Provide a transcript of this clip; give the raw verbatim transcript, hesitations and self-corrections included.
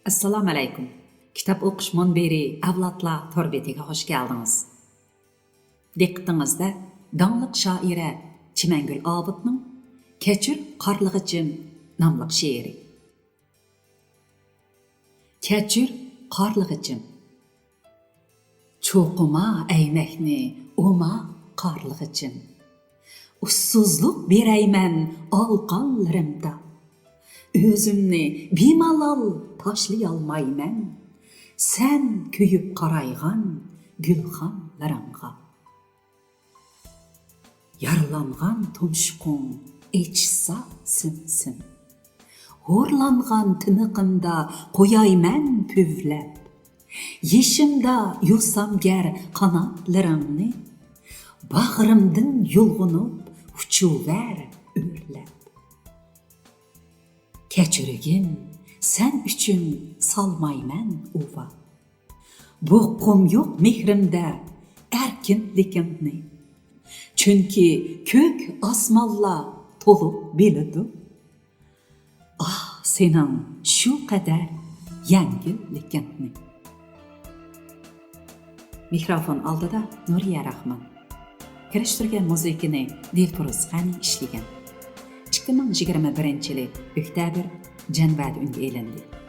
ئەسسالامۇئەلەيكۇم. كىتاب ئوقۇش مۇنبىرى ئەۋلادلار تور بېتىگە خۇش كەلدىڭىز. دىققىتىڭىزدە داڭلىق شائىرە چىمەنگۈل ئابىدنىڭ «كەچۈر، قارلىغىچىم» ناملىق شېئىرى. كەچۈر، قارلىغىچىم. چوقۇما ئەينەكنى ئوما، قارلىغىچىم. ئۇسسۇزلۇق بېرەيمەن ئالقانلىرىمدا. ئۆزۈمنى بىمالال تاشلىيالمايمەن سەن كۆيۈپ قارايغان گۈلخانلىرىڭغا. يارىلانغان تۇمشۇقۇڭ ئېچىشسا سىم-سىم، ھورلانغان تىنىقىمدا قويايمەن پۈۋلەپ. يېشىمدا يوسامگەر قاناتلىرىڭنى، باغرىمدىن يۇلغۇنۇپ ئۇچۇۋەر ئۆرلەپ. كەچۈرگىن، سەن ئۈچۈن سالمايمەن ئۇۋا. بوققۇم يوق مېھرىمدە ئەركىنلىكىڭنى. چۈنكى كۆك ئاسمانلار تولۇق بىلىدۇ. ئاھ، سېنىڭ شۇ قەدەر يەڭگىللىكىڭنى. مىكروفون ئالدىدا نۇرىيە راخمان. كىرىشتۈرگەن مۇزىكىنى دىلپۇرۇز غەنى ئىشلىگەن. ئىككى مىڭ يىگىرمە بىرىنچى يىلى ئۆكتەبىر جەنۋەدە ئۈنگە ئېلىندى.